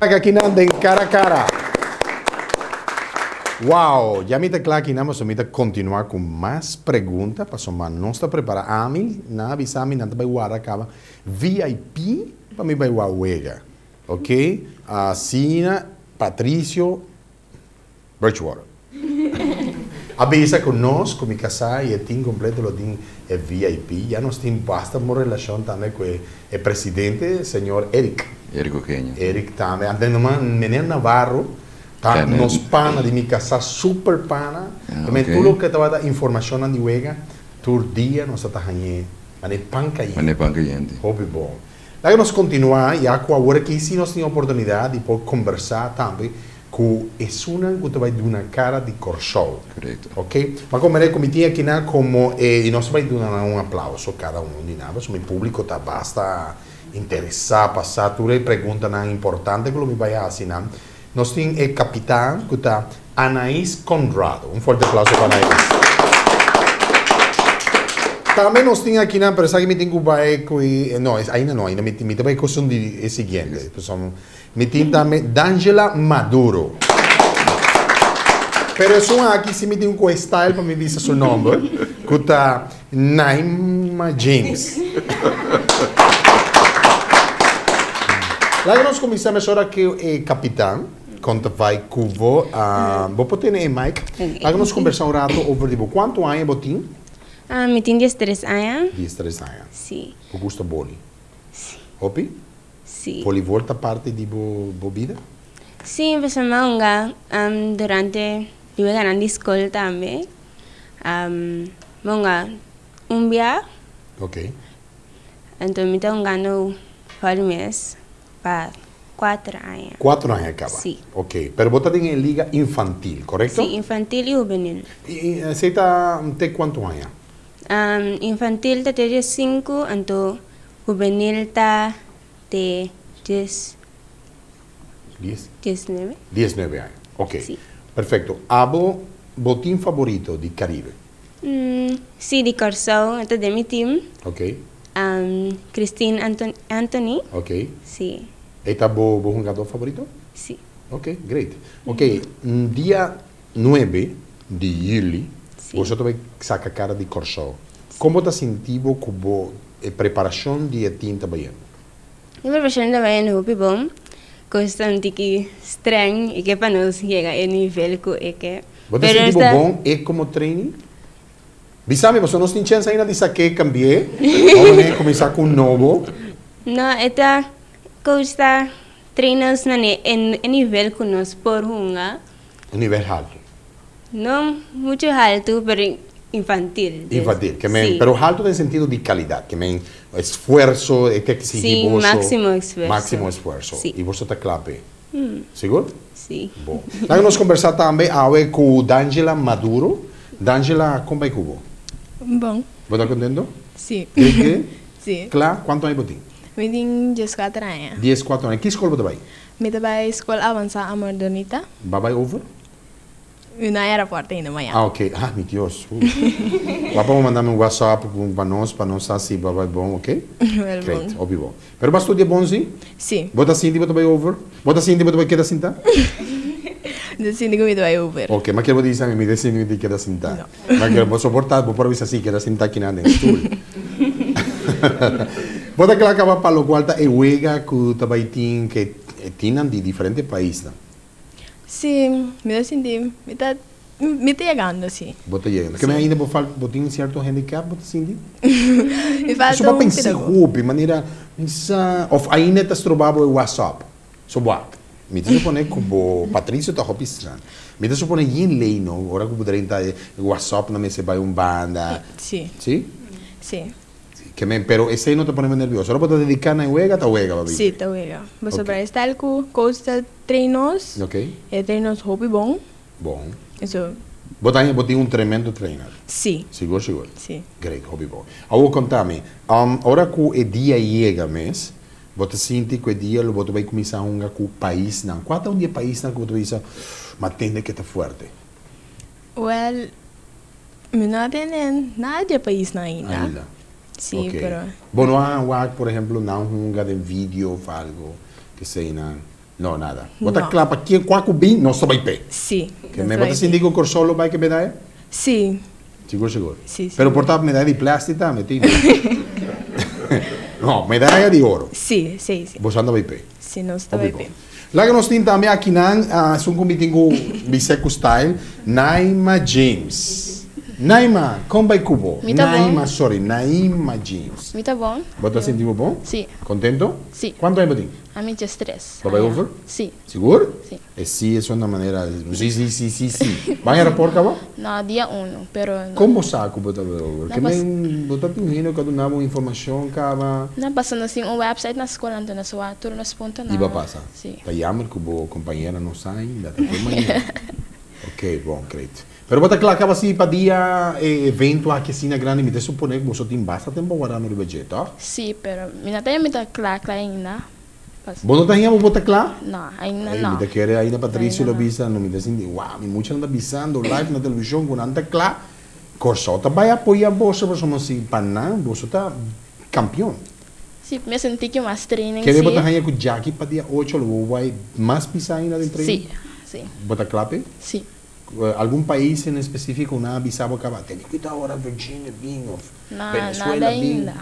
Akinan den Cara a Cara. Wow, ya mi ta kla akinan pasobra mi ta kontinuá ku mas pregunta pasobra nos ta prepará. Ami nan a bisa mi nan ta bai warda kaba VIP pa mi bai wak wega. Ok, asina Patricio Bridgewater a bisa ku nos ku mi kasá i e team kompleto lo tin e VIP. Ya nos tin basta bon relashon tambe ku e presidente señor Eric. Eric Oqueño. Eric tambe. Antes numa meneer Navarro ta nos pana di mi kasá super pana. Tambe tur loke tabata informashonnan di wega tur dia nos ta ta hañ'é manera pan kayente. Manera pan kayente. Hopi bon. Laga nos kontinuá ya ku awor aki si nos tin oportunidat di por kombersá tambe Ku esunnan ku ta bai duna kara di Kòrsou. Korekto. Ok. Ma komo mira ku mi tin akinan komo e i nos ta bai duna nan un aplauso kada un di nan pasobra mi públiko ta basta interesá pa sa tur e preguntanan importante ku lo mi bai hasi nan. Nos tin e kapitan ku ta Anaís Conrado. Un fuerte aplauso pa Anaís. Tambe nos tin akinan, pero esaki mi tin ku bai ku e, no, ainda no, ainda mi ta bai ku esun di e siguiente. Pasobra Mi tin tambe Dangela Maduro. Pero esun aki si mi tin ku e style pa mi bisa su nomber, ku ta Naima James. Laga nos kuminsá mesora ku e kapitan, kon ta bai ku bo. Bo por tene e mic. Laga nos kombersá un rato over di bo. Kuantu aña bo tin? Mi tin diestres aña. Diestres aña. Si. Bo gusta boli? Si. Hopi? Sí. Voleibol ta parti di bo bo bida? Sí, pasobra mi a hunga durante mi weganan di skol tambe. Mi a hunga un bia. Ok. Anto mi ta hungando for mes pa kuater aña. Kuater aña kaba? Sí. Ok, pero bo ta den e liga infantil, korekto? Sí, infantil i hubenil. I esei ta te kuantu aña? Infantil ta te diesinku, anto Hubenil ta te dies. Dies? Diesnuebe. Diesnuebe aña, ok. Si. Perfecto. Abo, bo tin favorito di Caribe? Si, di Kòrsou, e ta den mi team. Ok. Christine Anthony. Ok. Si. E ta bo bo hungadó favorito? Si. Ok, great. Ok, dia nuebe di juli, boso ta bai saka kara di Kòrsou. Kon bo ta sinti bo ku bo e preparashon di e tim ta bayendo? E preparashon ta bayendo hopi bon. Kos ta un tiki streng i ke pa nos yega e nivel ku e ke. Bo ta sinti bo bon e komo training? Bisa mi pasobra nos tin chèns ainda di sak'é kambi'é òf wanneer kuminsá ku un nobo. No, e ta coach ta train nos na e nivel ku nos por hunga. Un nivel haltu. No mucho haltu, pero infantil. Infantil, ke men, pero haltu den sentido di kalidat, ke men esfuerso, e ta eksigi boso. Sí, máksimo esfuerso. Máksimo esfuerso. Sí. I boso ta kla p'e. Sigur? Sí. Bon. Laga nos kombersá tambe awe ku Dangela Maduro. Dangela, kon bai ku bo? Bon. Bo ta kontento? Sí. Great, great? Sí. Kla? Kuantu aña bo tin? Mi tin dieskuater aña. Dieskuater aña. Ki skol bo ta bai? Mi ta bai skol avansá Amor Donita. Ba bai over? Mi no a aeropuerto ainda mañana. Ah ok, ah mi Dios, uh. Wak pa bo manda mi un whatsapp ku pa nos pa nos sa si ba bai bon ok? Wel bon. Great, hopi bon. Pero bo a studia bon si? Si. Bo ta sinti bo ta bai over? Bo ta sinti bo ta bai keda sinta? Mi ta sinti ku mi ta bai over. Ok, ma kier bo di sa mi, mi ta sinti mi ta keda sinta. No. Ma kier bo soporta, bo por a bisa si keda sinta kinan den stoel. Bo ta kla kaba pa lokual ta e wega ku ta bai tin ke tinnan di diferente paisnan. Sí, mi ta sinti, mi ta, mi ta yegando, sí. Bo ta yegando. Keme ainda bo fal, bo tin sierto handicap bo ta sinti? Mi falta Pasobra un pensa pida. hopi, manera, mi sa, of ainda ta stroba bo e whatsapp. So bo a, mi ta supone ku bo Patricio ta hopi strang. Mi ta supone yin ley no, ora ku bo drenta e whatsapp nan mester bai un banda. Sí. Sí? Sí. Ke men, pero esei no ta pone mi nervioso. Ora bo ta dediká na e wega, ta wega pa Sí, bibi. ta wega. Pasobra e style ku coach ta train nos, e train nos hopi bon. Bon. Eso. Bo ta haña bo tin un tremendo trainer. Sí. Sigur, sigur? Sí. Great, hopi bon. Awor konta mi, ora ku e dia yega mes, bo ta sinti ku e dia lo bo ta bai kuminsá hunga ku paisnan. Kua ta un di e paisnan ku bo ta bisa, M'a tende ke ta fuerte? Wèl, Mi no a tende nada di e paisnan ainda. Ainda? Sí, Ok. pero. Bo no a wak, por ehemplo, nan hunga den video of algo, kesei nan. No, nada. Bo ta No. kla pa kien kua ku bin, nos ta bai p'e. Sí. Ke Nos men ta bo ta bai sinti p'e. ku Kòrsou lo bai ke medaya? Sí. Sigur sigur. Sí, Pero sigur. por ta medaya di plastic tambe tin. No, medaya di oro. Sí, sí, sí. Boso anda bai p'e. Sí, nos ta Hopi bai bon. p'e. Laga nos tin tambe akinan esun ku mi tin ku bis'é ku style, Naima James. Naima, kon bai ku bo? Mi ta bon. Naima, sorry, Naima James. Mi ta bon. Bo ta sinti bo bon? Sí. Kontento? Sí. Kuantu aña bo tin? Ami diestres. Bo bai over? Sí. Sigur? Sí. E sí es una manera, sí, sí, sí, sí, sí. Ban e raport caba? No, dia uno, pero no. Con bo sa cu bo ta bai over? No Ke pas. men bo ta tin hende cu a duna bo informacion caba? No, pasobra nos tin un website na scol, anto nos wak tur nos punto na. I bo a pasa? Sí. Ta jammer cu bo compañera no sa ainda, ta tur mañana. Ok, bon, great. Pero bo ta cla caba si pa dia e evento aki asina grandi, mi ta supone cu boso tin basta tempo wardando riba dje, toch? Sí, pero mi no ta yami ta cla cla ainda. Bo no ta haña bo bo ta kla? No, ainda Ey, no. mi ta kere ainda Patricio Ainda lo no. bisa, no mi ta sinti, wow, mi muchanan ta bisando live na television ku nan ta kla. Kòrsou ta bai apoya boso pasobra si pa nan boso ta kampion. Si, mi a sinti ki mas training Kere bo si. ta haña ku djaki pa dia ocho lo bo bai mas pisa ainda den training? Si, si. Bo ta kla p'e? Si. Algun pais en específico nan a bisa bo kaba, tene cuidao ora Virginia bin of No, Venezuela nada bin? ainda.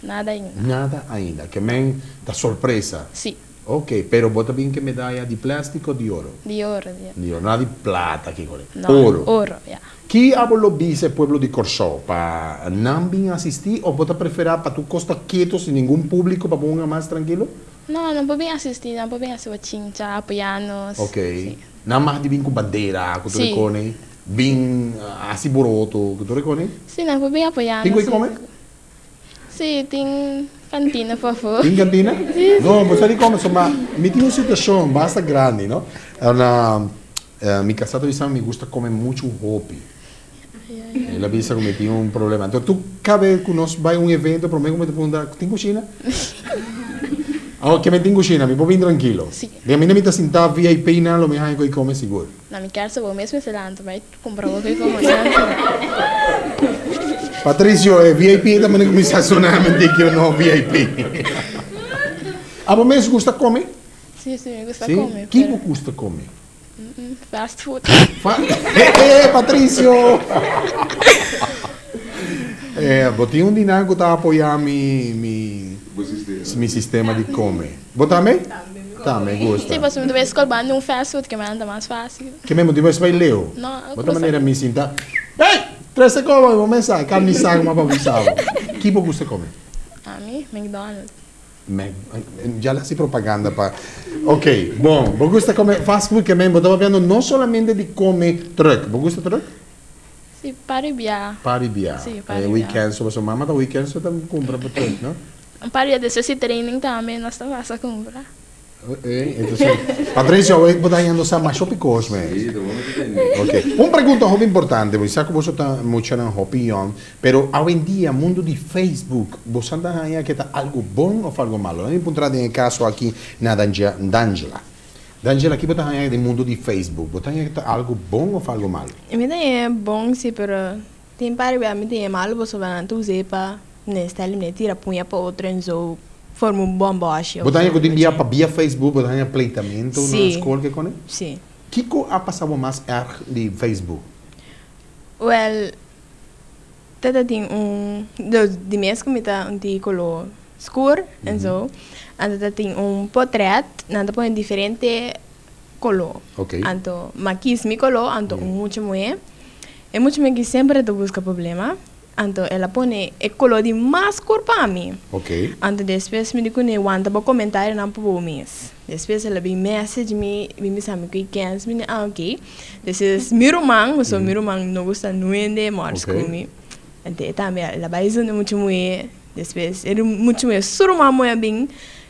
Nada ainda. Nada ainda. Ke men ta sorpresa. Sí. Ok, pero bo ta bin ke medaya di plastic o di oro? Di oro, di oro. Di oro, nada di plata kiko de. No, Oro. oro, ya. Ki abo lo bisa e pueblo di Kòrsou? Pa nan bin asistí of bo ta preferá pa tur kos ta keto sin ningun públiko pa bo hunga mas trankilo? No, nan por bin asistí, nan por bin hasi bochincha, apoyá nos. Ok. Sí. Nan mag di bin ku bandera, ku tur e Sí. kone, bin hasi boroto, ku tur e kone? Sí, nan por bin apoyá Tin nos. ku e kome? Sí, tin kantina pafó. Tin kantina? Sí, sí. No, bo sa di kome, so ma mi tin un situashon basta grandi, no? Na mi kasá ta bisa mi gusta kome muchu hopi. El a bisa ku mi tin un problema. Anto tur kabe ku nos bai un evento, promé ku mi ta puntra, tin kushina? Awor ke mi tin kushina, mi por bin trankilo. Sí. Di aminda mi ta sintá VIP nan lo mi haña ku e kome sigur. Na mi kersa bo mes mester lanta bai Kumpra bo ke komo ya. Patricio, e VIP ta manda kuminsá sona mente ke no VIP. Abo mes gusta kome? Si, si, mi gusta Si? kome. Ki bo gusta kome? Fast food. Fa eh, Patricio! Eh, bo tin un di nan ku ta apoyá mi mi mi sistema di kome. Bo tambe? Tambe mi Tambe gusta. Si, pasobra mi ta bai skol banda un fast food ke mi anda mas fácil. Ke mi motibu es bai leu? No, Bo ta manera mi sinta, Hey! Trese koba! Bo mesa, carni saco ma pa bisa bo. Ki bo gusta come? Ami? McDonald's. Mac, ya le hasi propaganda pa. Ok, bon, bo gusta come fast food ke men bo ta papiando no solamente di come truck. Bo gusta truck? Si, par di bia. Par di bia. Si, par di bia. Weekend so, pasobra mama ta weekend so ta cumpra pa truck, no? Un par di despues di training tambe nos ta pasa cumpra. Patricio, awe bo ta hañando sa masha hopi kos mes. Sí, ta bon ku tende. Ok. Un pregunta hopi importante, bo sa ku boso ta muchanan hopi yòn, pero awendia mundu di Facebook, boso ta haña ke ta algu bon òf algu malu? Laat mi puntra den e kaso aki na Dangela. Dangela, ki bo ta haña den mundu di Facebook? Bo ta haña ke ta algu bon òf algu malu? Mi ta haña bon si, pero tin par bia mi ta haña malu pasobra nan ta us'é pa Nes ta limne tira puña pa otro en zo forma un bomboshi Bo ta haña ku tin bia pa bia Facebook bo ta haña pleitamento na skol ke kone? Si. Kiko a pasa bo mas erg di Facebook? Wel, tata tin un, dus di mes ku mi ta un ti kolo skur en zo, anto ta tin un potret, nan ta pone diferente kolo. Anto m'a kis mi kolo, anto un mucha muhé, e mucha muhé ki semper ta buska problema. Anto el a pone e koló di mas skur pa mi. Anto despues mi di kuné, wanta bo komentarionan pa bo mes. Despues el a bin message mi, bin bisa mi ku e kens. Mi di, ah ok. Despues mi ruman, pasobra mi ruman no gusta nuende mòrs ku mi. Anto e tambe el a bai zona mucha muhé. Despues e mucha muhé su ruman muhé a bin,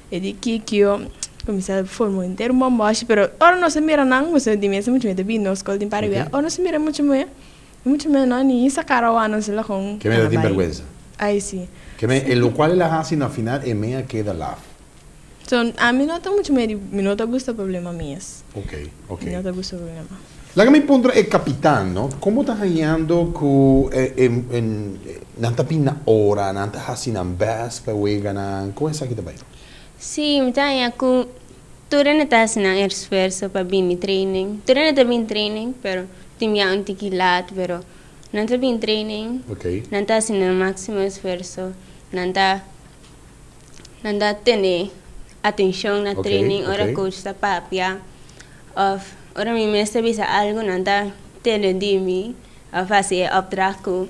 e di kikio, kuminsá forma henter un bòmbòshi. Pero ora nos a mira nan, pasobra di mes mucha muhé ta bin nos skol tin par di bia, ora nos a mira mucha muhé, Mucho menos no ni sa cara wak nos la con Ke me ta tin berguensa. Ay si. Ke me e locual el a haci na final e me a keda laf. So ami no ta mucho me di mi no ta gusta problema mes. Ok ok. Mi no ta gusta problema. Laga mi puntra e capitan no, como ta hañando cu e e nan ta bin na ora, nan ta haci nan best pa e weganan, con esaki ta bay? Si, mi ta haña cu. Tur hende ta hasi nan esfuerso pa bini training. Tur hende ta bin training, pero tin bia un tiki laat, pero nan ta bin training. Nan ta hasi nan máksimo esfuerso. Nan ta nan ta tene atenshon na training ora coach ta papia òf ora mi mes ta bisa algu nan ta tende di mi òf hasi e opdracht ku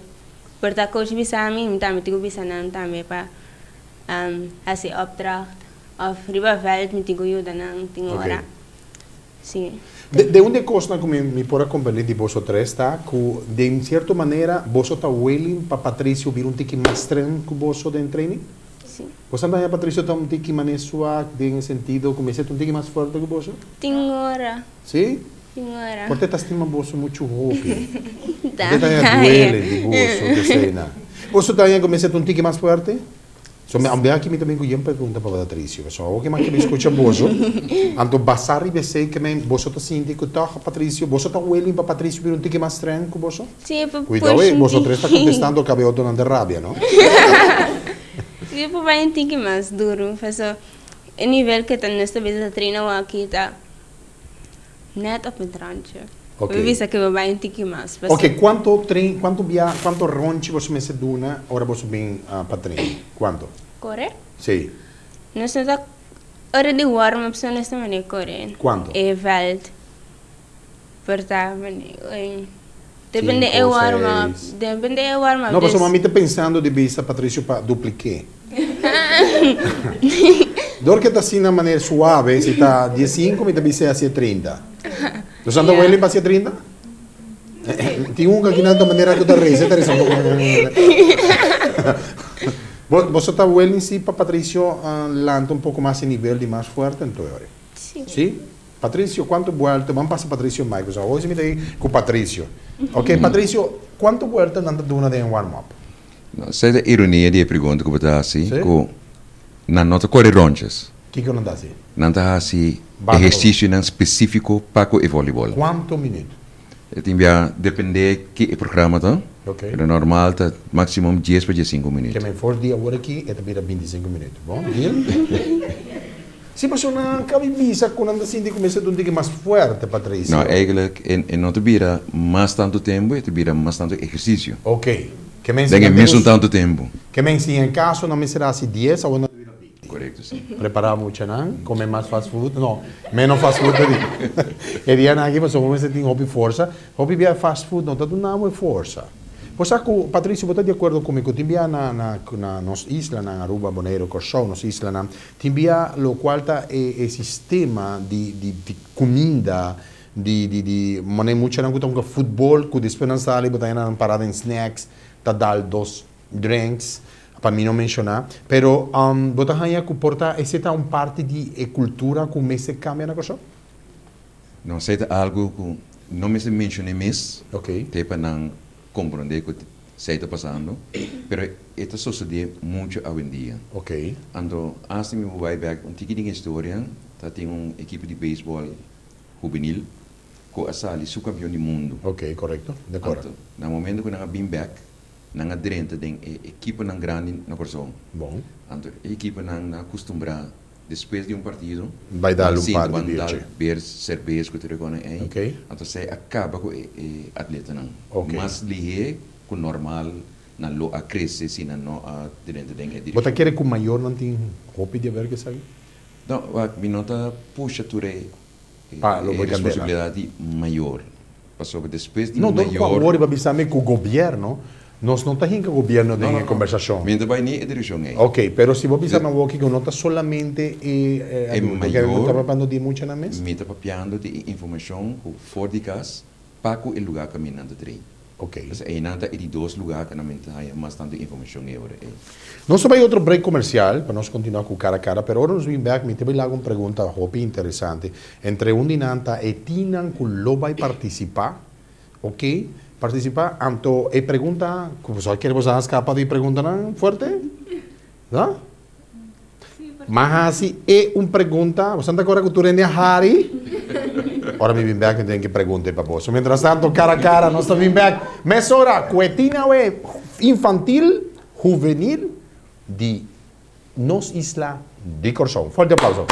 por ta coach bisa mi, mi tambe tin ku bisa nan tambe pa hasi e opdracht. Of riba veld mi tin ku yuda nan tin ora. Si. De un di e kosnan ku mi por a komprendé di boso tres ta ku den sierto manera boso ta willing pa Patricio bira un tiki mas streng ku boso den training? Si. Boso a haña Patricio ta un tiki manera suak den e sentido ku mester ta un tiki mas fuerte ku boso? Tin ora. Si? Tin ora. Por te ta stima boso muchu hopi. Ta. Por te ta haña duele di boso esei nan. Boso ta haña ku mester ta un tiki mas fuerte? So mi ambe aki mi ta bin ku yen pregunta pa Patricio. Pasobra awor ke mi a kere skucha boso, anto basá riba esei ke men boso ta sinti ku tòg Patricio, boso ta willing pa Patricio bira un tiki mas streng ku boso? Sí, pa Kuidou push e, un boso tres ta tiki. kontestando kabe otronan den rabia, no? Sí, pa bai un tiki mas duru, paso e nivel ke ta nos ta bisa ta train awor aki ta net op het randje. Ok. Mi bisa ke bo bai un tiki mas paso. Ok, kuanto train, kuanto bia, kuanto ronchi boso mester duna ora boso bin pa train? Kuanto? Kore? Si. Nos no ta, ora di warm up so nos ta mane kore. Kuanto? E veld por ta mane, depende e Sinku, warm up, seis. depende e warm up No, dus. pasobra mi ta pensando di bisa Patricio pa dupliké. Dor ke ta asina manera suave, si ta diesinku mi ta bisa e hasié 30. Nos anda wele pa hacia 30? Tin un aki nan ta manera ku ta reza, ta reza un poko. Bo, boso ta willing si pa Patricio lanta un poko mas e nivel di mas fuerte anto e ora? Sí. Sí? Patricio, kuantu buelta, ban pasa Patricio mic, pasobra hoy si mi ta ei ku Patricio. Ok, Patricio, kuantu buelta nan ta duna den e warm up? No, esei ta ironia di e pregunta ku bo ta hasi, Sí? ku nan no ta kore ròntjes. Kiko nan ta hasi? Nan ta hasi Banda ehersisionan spesífiko pa ku e vòlibòl. Kuantu minüt? E tin bia dependé ki e programa ta, pero normal ta máksimo dies pa diesinku minüt. Ke men for di awor aki e ta bira bintisinku minüt. Bon, deal? Si pasobra nan a kabi bisa ku nan ta sinti ku mester ta un tiki mas fuerte, Patricio. No, eigenlijk e no ta bira mas tantu tempu, e ta bira mas tantu ehersisio. Ok. Ke men Den e mesun tantu tempu. Ke men si en kaso nan mester hasi dies, awor nan ta bira binti. Korekto, si. Prepará muchanan, kome mas fast food, no, menos fast food ta di. E dianan aki pasobra bo mester tin hopi forsa, hopi bia fast food no ta duna bo e forsa. Bo sa ku, Patricio, bo ta di akuerdo ku mi ku tin bia na na na nos islanan, Aruba, Boneiru, Kòrsou, nos islanan, tin bia lokual ta e e sistema di di di kuminda, di di di manera muchanan ku ta hunga futbol ku despues nan sali bo ta haya nan pará den snacks ta dal dos drinks, pa mi no menshoná, pero bo ta haña ku por ta esei ta un parti di e kultura ku mester kambia na Kòrsou? No, esei ta algu ku no mester menshoné mes, te pa nan komprondé ku esei ta pasando, pero e ta sosodé muchu awendia. Anto, asta mi por bai bèk un tiki den historia, ta tin un ekipo di beisbòl hubenil ku a sali subkampion di mundu. Anto, na momento ku nan a bin bèk, Nan a drenta den e ekiponan grandi na Kòrsou. Bon. Anto e ekiponan nan a kustumbrá despues di un partido, Bai dal nan un sinta par di ban dal biertje. ber serbes ku tur e konan ei. Oké. Anto esei a kaba ku e e atletanan. Oké. Mas lihé ku normal nan lo a krese si nan no a drenta den e Bo ta direkshon. kere ku mayornan tin hopi di aber ku esaki? No, wak, mi no ta pusha tur e Pa lo e bo e kandela. responsabilidat di mayor. Pasobra despues di No, dor cu mayor. awor riba bisa mi cu gobierno, nos no ta hinca gobierno No, den no, e no. conversacion. Mi no ta bai ni e direccion ei. Ok, pero si bo bisa mi awor kico no ta solamente e E adulto, ke bo ta mayor, papiando di muchanan mes? mi ta papiando di e informacion cu for di cas pa cu e lugar caminda nan ta train. Ok. Pues einan ta e di dos lugar cu nan ta haya mas tanto informacion e ora ei. Nos ta bai otro break comercial pa nos continua cu Cara a Cara, pero ora nos bin bek mi ta bai laga un pregunta hopi interesante. Entre un di nan ta e tinnan cu lo bai participa, ok, participa, anto e pregunta cu boso a kere boso a scapa di preguntanan fuerte? No? Ma hasi e un pregunta, boso ta acorda cu tur hende a hari? Ora mi bin bek mi tin ki pregunta pa boso. Mientras tanto, Cara a Cara, nos ta bin bek mesora cu e tin awe infantil, juvenil di nos isla di Corsou. Fuerte aplauso.